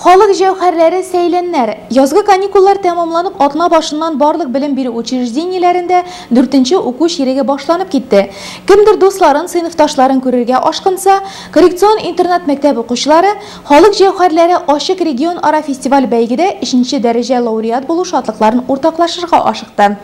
Халык җәүһәрләре сәйләннәр. Язгы каникуллар тәмамланып, атна башыннан барлык белем бирү учреждениеләрендә дүртенче уку чиреге башланып китте. Кемдер дусларын, сыйныфташларын күрергә ашкынса, коррекцион интернат-мәктәп укучылары Халык җәүһәрләре ачык регионара фестиваль-бәйгедә өченче дәрәҗә лауреат булу шатлыкларын уртаклашырга ашыкты.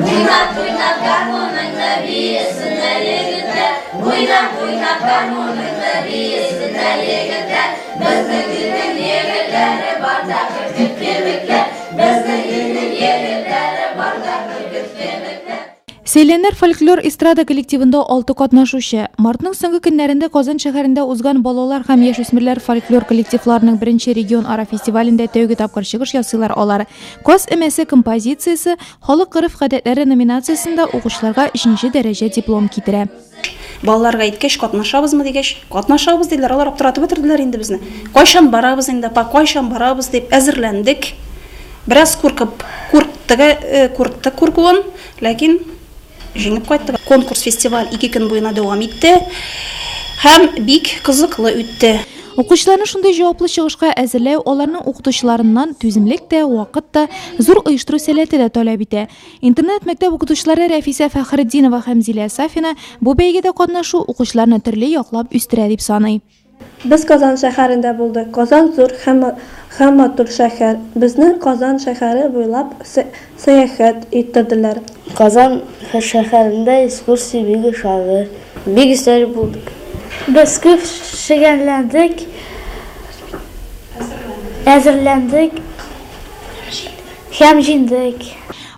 Уйнап, уйнап гармуныңны биесеннәр егетләр, Уйнап, уйнап гармуныңны биесеннәр егетләр. Безнең илнең егетләре бар да кебек кебекләр, Безнең илнең егетләре бар да кебек кебекләр. Сәйләннәр фольклор-эстрада коллективында алты катнашучы. Мартның соңгы көннәрендә Казан шәһәрендә узган балалар һәм яшүсмерләр фольклор коллективларының беренче регионара фестивалендә тәүге тапкыр чыгыш ясыйлар алар. Каз өмәсе композициясе Халык гореф-гадәтләре номинациясендә укучыларга өченче дәрәҗә диплом китерә. Балаларга әйткәч, катнашабызмы дигәч, катнашабыз диделәр. Алар аптыратып бетерделәр инде безне. Кайчан барабыз инде, апа, кайчан барабыз дип әзерләндек. Бераз куркып, курктык, курктык куркуын, ләкин Җиңеп кайттык. Конкурс-фестиваль ике көн буена дәвам итте һәм бик кызыклы үтте. Укучыларны шундый җаваплы чыгышка әзерләү аларның укытучыларыннан түземлек тә, вакыт та, зур оештыру сәләте дә таләп итә. Интернат-мәктәп укытучылары Рәфисә Фәхретдинова һәм Зилә Сафина бу бәйгедә катнашу укучыларны төрле яклап үстерә дип саный. Без Казан шәһәрендә булдык. Казан зур һәм һәм матур шәһәр. Безне Казан шәһәре буйлап сәяхәт иттерделәр. Казан шәһәрендә экскурсия бик ошады. Бик истәлек булдык. Без күп шөгыльләндек, әзерләндек һәм җиңдек.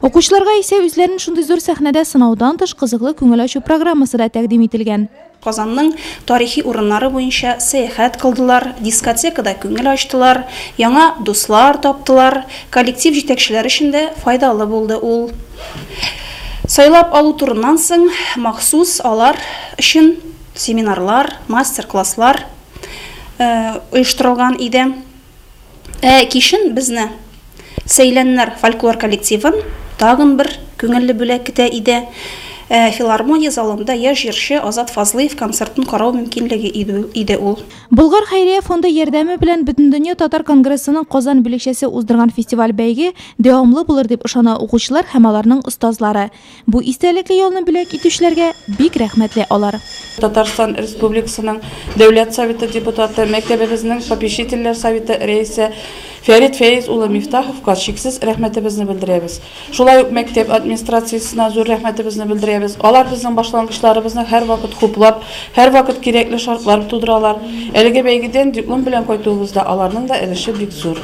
Укучыларга исә үзләрен шундый зур сәхнәдә сынаудан тыш кызыклы күңел ачу программасы да тәкъдим ителгән. Казанның тарихи урыннары буенча сәяхәт кылдылар, дискотекада күңел ачтылар, яңа дуслар таптылар, коллектив җитәкчеләр өчен дә файдалы булды ул. Сайлап алу турыннан соң махсус алар өчен семинарлар, мастер-класслар оештырылган иде. Ә кичен безне Сәйләннәр фольклор коллективын тагын бер күңелле бүләк көтә иде. Филармония залында яшь җырчы Азат Фазлыев концертын карау мөмкинлеге иде ул. Болгар хәйрия фонды ярдәме белән Бөтендөнья татар конгрессының Казан бүлекчәсе уздырган фестиваль-бәйге дәвамлы булыр дип ышана укучылар һәм аларның остазлары. Бу истәлекле ялны бүләк итүчеләргә бик рәхмәтле алар. Татарстан Республикасының Дәүләт Советы депутаты, мәктәбебезнең попечительләр советы рәисе Фәрит Фәиз улы Мифтаховка чиксез рәхмәтебезне белдерәбез. Шулай ук мәктәп администрациясенә зур рәхмәтебезне белдерәбез. Алар безнең башлангычларыбызны һәрвакыт хуплап, һәрвакыт кирәкле шартлар тудыралар. Әлеге бәйгедән диплом белән кайтуыбызда аларның да өлеше бик зур.